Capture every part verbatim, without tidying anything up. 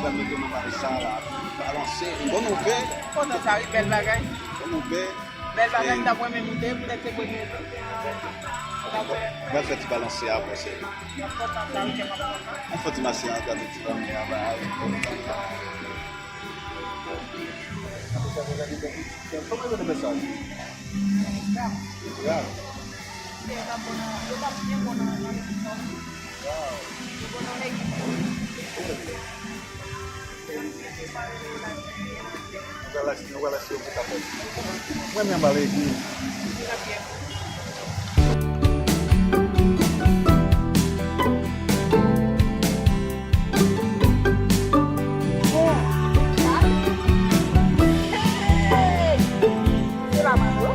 Mete nan bagay sa la, balanse. Bon nouvel. Kontan sa, wi, bèl bagay. Bon nouvel. Bèl bagay, m t ap renmen moute, poutèt se premye jou. Mwen fè ti balanse apre, se. M kontan sa, wi, kè m ap kontan. Mwen fè ti mache a, gade ti fanmi a, ba, wi, kontan. Kòman yo te fè sa? Grav. Yo t ap bon nan, yo t ap byen bon nan, nan legliz la wi. Yo bon nan legliz la wi. Nou pral achte, nou pral achte yon bout afè. Mwen menm ale epi. Se pa mwen, non.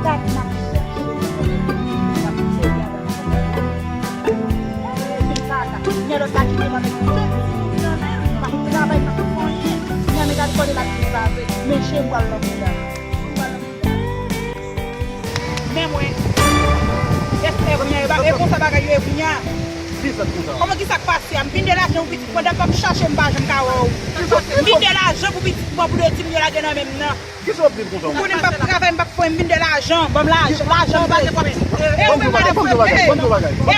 Gad m ap chèche. M ap chèche. Nèg sa a, nèg sa a kite m avèk tout timoun nan men l, m ap travay, m ap fè anyen. Nèg sa a kòde l ap vin pase. Mesye, m pral nan bouda. M pral nan bouda. Men mwen. Espè kounye a, e konsa bagay yo ye kounye a. Kisa k konsa? Kòman kisa k pase a? M vin de lajan pou pitit mwen, dam p ap chache m pa janm ka wè w. M vin de lajan pou pitit mwen, pou de timoun yo lage nan men m nan. Kisa w ap di l konsa? Ou konnen m p ap travay, m p ap fè, m vin de lajan, ban m lajan, lajan m bezwen. E ou menm madanm, e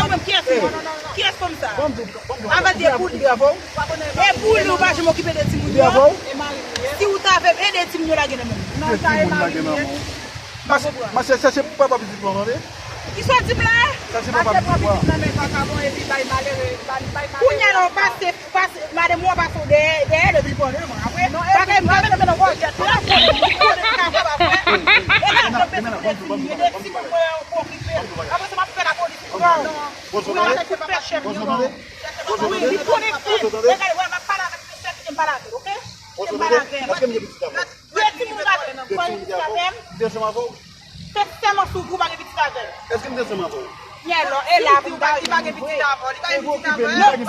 ou menm kiyès ou? Kiyès fanm sa? Avan de boul. E boul ou pa janm okipe de timoun yo. Si ou ta avè m, ede timoun yo lage nan men m. Mache, mache chèche papa pitit mwen, tande. Kisa w di m la? Chèche papa pitit mwen. Mache pran pitit nan men vakabon epi bay malere, bay, bay malere. Kounye a la, w pase Pase, madanm ou an pase w dèyè, dèyè depi pandan mwen. Apre, bagay m pa mete nan pòchèt. Ou la konnen, li konnen m ka fè pa vre. E lajan m bezwen pou de timoun, e de timoun mwen okipe. Apre sa, m ap fè lapolis pran w. Ou la chèche papa chèf yo ban w. Wi, li konnen tout. E gade, wè, m ap pale avèk mesye, kite m pale avè l, oke? Kite m pale avè l. De timoun avè m. Kòl pitit avè m. Se sèlman sou gou pa gen pitit avè l. Èske m te sanm avè w? Yè lò, e la pou m ta jwenn ou vre. Non,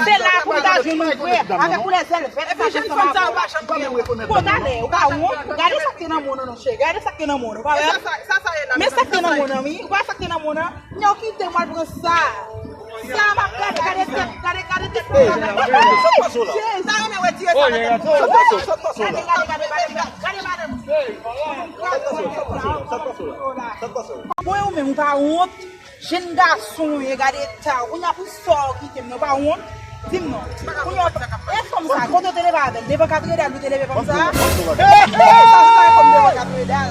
se la pou m ta jwenn ou vre. Avèk ou lèzèl vèt sa ansanm avè w. Kòtalè, ou pa wont? Gade sa k te nan men w nan, non, cheri. Gade sa k te nan men w nan. Ou pa wè? Men sa k te nan men w nan, wi. Ou pa wè sa k te nan men w nan? Nèg kite m al pran sa. Sa m ap gade, gade tèt, gade, gade tèt mwen. Sa renmen retire sa nan tèt mwen. Gade, gade, gade, gade, gade, gade madanm. Bon, ou menm ou pa wont? Jenn gason ou ye, gade eta w. Kounye a pou sa w kite m nan, ou pa wont? Di m non. Kounye a, e fanm sa, kote w te leve avè l? Devan katedral ou te leve fanm sa? Sa se sa e fanm devan katedral.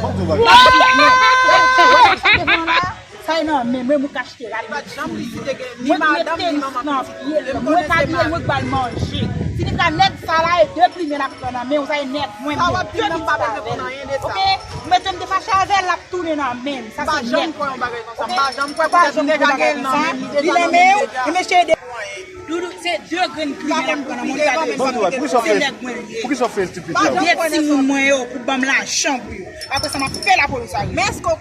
Sa e nan men mwen, mwen k achte rad. Mwen k met tenis nan pye l, mwen k abiye l, mwen k ba l manje. Fini ka nèg sa la e de plimen l ap pran nan men w, sa e nèg mwen, m gen de pitit avè l. Oke? Mete m te fache avè l, l ap tounen nan men m. Sa se nèg mwen. Oke? M pa janm kwè poutèt ou deja gen l nan men m, li deja nan men m deja. Li renmen w, e mesye ede. Doudou, se de grenn plimen l ap pran nan men w, li ka de. Se nèg mwen li ye. Poukisa w fè estipid la? De timoun mwen yo pou ban m lajan pou yo. Apre sa, m ap fè lapolis ale. Men èske w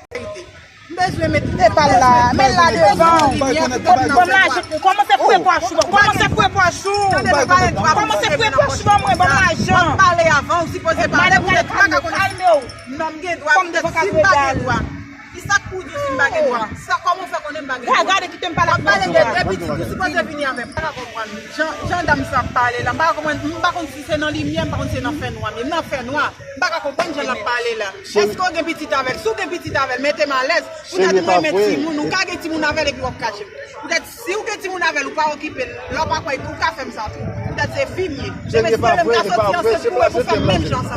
M bezwen met. E pa l la, men l la devan w. Bon, bon, lajan, kòmanse fouye pòch ou, kòmanse fouye pòch ou. Tande, nou pa gen dwa pou m fouye nan pòch ou. Kòmanse fouye pòch ou ban mwen, ban m lajan. W ap pale avan, ou sipoze pale. Madanm, gade, kalme w. Non, m gen dwa, poutèt si m pa gen dwa. Kisa k pou w di w si m pa gen dwa? Sa, kòman w fè konnen m pa gen dwa? Gade, kite m pale ak mwen. W ap pale de de pitit, ou sipoze vini avè m. M pa ka konprann jan, jan dam sa ap pale la. M pa ka konprann, m pa konn si se nan limyè, m pa konn si se nan fènwa. Men m nan fènwa. M pa ka konprann jan l ap pale la. Èske w gen pitit avè l? Si w gen pitit avè l, mete m alèz. Poutèt mwen renmen timoun, ou ka gen timoun avè l epi w ap kache m. Poutèt si w gen timoun avè l, ou pa okipe l, lè w pa kwè, ou ka fè m sa tou. Poutèt se fi m ye. Cheri, e pa vre, e pa vre, cheri, pa vre, cheri, e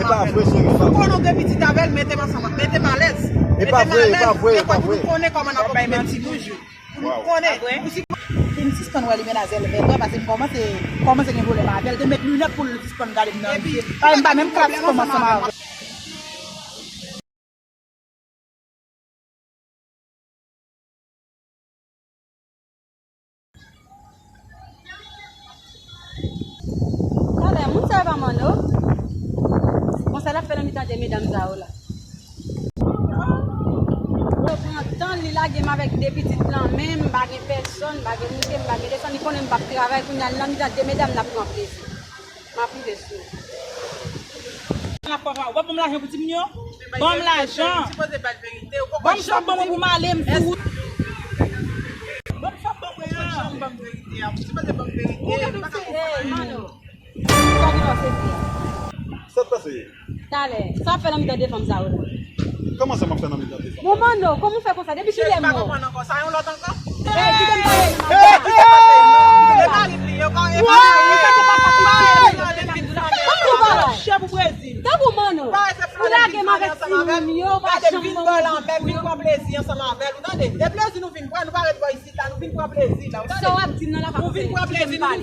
pa vre. Ou konnen w gen pitit avè l, mete m ansanm, mete m alèz. Mete m alèz, e pou nou konnen kòman n ap okipe timoun yo. Pou nou konnen. Pou si. Pou m sispann wè li menase l, men vre, paske m kòmanse, kòmanse gen pwoblèm avè l. Te met linèt pou l sispann gade m nan je. Paske m pa menm klas fanm ansanm avè l. Talè, moun sa yo pa manno. Bon, sa l ap fè nan mitan de medam sa yo la? Yo pran tan l, li lage m avèk de pitit nan men m, m pa gen pèsonn, m pa gen moute, m pa gen desann, li konnen m p ap travay, kounye a l nan mitan de medam l ap pran plezi. M ap rive sou ou. Ou p ap ban m lajan pou timoun yo? Ban m lajan. Ban m sa w ban mwen pou m ale, m sou wout. Ban m sa w ban mwen an. Ou gade w se, eh, manno. Sa ki pase, fi? Sa k pase? Talè, sa w ap fè nan mitan de fanm sa yo la? Kòman sa m ap fè nan mitan de fanm? Bon, Manno, kòman w fè konsa? Depi kilè m wè w? Cheri, m pa konprann ankò. Sa yon lòt ankò? Ey, kite m pale. Ey, kite m pale. E mari m li, yo pa, e mari m li. Kòman w pale? Tankou Manno, ou lage m avèk timoun yo, ou pa janm ban mwen gout pou yo. Vin pran plezi ansanm avè l, ou tande? E plezi nou vin pran, nou pa ret bò isit la, nou vin pran plezi la, ou tande? Sa w ap di m nan la pa konse, kite m pale.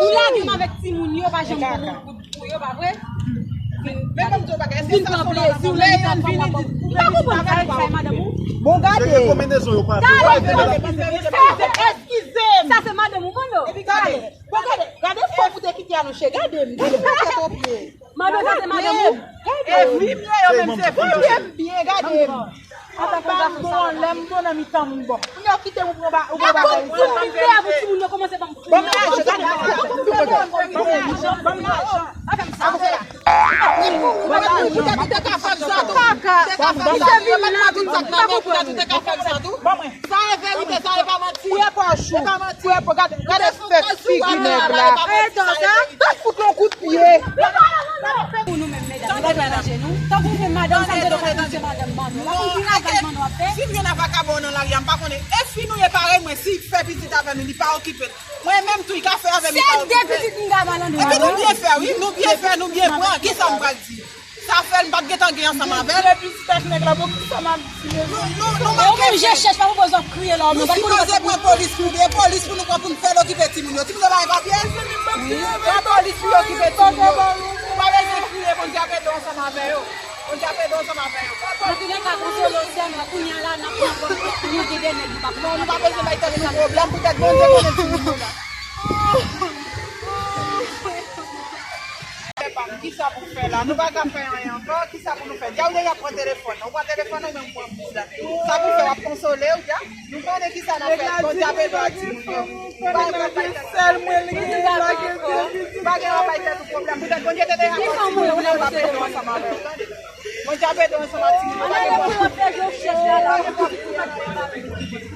Ou lage m avèk timoun yo, ou pa janm ban mwen gout pou yo, pa vre? Men ban m di w bagay, èske sa se yon lòt ankò? Lè yonn vini, di, ou pa konprann sa, sa e madanm ou? Bon, gade. Se rekomandason yo pa fè. Talè, talè, talè, talè. Eskize m. Sa se madanm ou, Manno? Epi gade. Bon, gade, gade fanm ou te kite a non chè. Gade m, gade pakèt o pye. Manno, sa se madanm ou? Gade m. E fi m ye, yo menm se fi m. Gade m byen, gade m. Antan ke gason sa bon, lè m bon nan mitan moun bon. Pou yo kite m, ou pran ba, ou pran bagay. Pou m te avou timoun yo kòmanse ban m. Ban m lajan, gade m. Ban m lajan. Ban m lajan. Sa e verite, sa e pa manti. Fouye pòch ou. Fouye pòch, gade, gade fè figi nèg la. Sa fout yon kout pye. Pou nou menm, medam, nou pa dwe ranje nou. Tankou ou menm, madanm, sa m te dwe konn se madanm Manno. La pou vin avèk Manno ap fè. Si m jwenn a vakabon nan lari a, m pa konnen. E fi nou ye parèy mwen, si fè pitit avè nou, li pa okipe l. Mwen menm tou, li ka fè avè m, li pa okipe l. Se de pitit m ka ba nan men w. Epi nou byen fè, wi. Nou byen fè, nou byen pran. Kisa m pral di? Sa fè l m pa t gentan gen ansanm avè l. Epi ti tèt nèg la, bon, kisa m ap di, men. Nou, nou, nou manke fè. Ou menm je chèch pa pou bozo kriye la, ou menm. Nou sipoze pran polis pou, e polis pou nou pran pou n fè l okipe timoun yo. Timoun yo pa gen papye. Pran polis pou yo okipe timoun yo. Ou pa bezwen kriye, Bondye ap ede w ansanm avè yo. Bondye ap ede w ansanm avè yo. Antouleka, konsole w sèlman, kounye a la, n ap pran pòz pou nou gen de nèg ki p ap. Non, nou pa bezwen bay tèt nou pwoblèm, poutèt Bondye konnen timoun yo la. Kisa pou fè la? Nou pa ka fè anyen ankò. Kisa pou nou fè? Dja ou deja pran telefòn nan. Ou pran telefòn nan, ou menm pran boud la. Sa pou fè, w ap konsole w, dja? Nou konnen kisa n ap fè. Bondye ap ede w ak timoun yo. Pa gen anyen, bay tèt ou pwoblèm. Poutèt Bondye te deja pran timoun yo, l ap ede w ansanm avè w, tande? Bondye ap ede w ansanm ak timoun yo. Pa gen pwoblèm.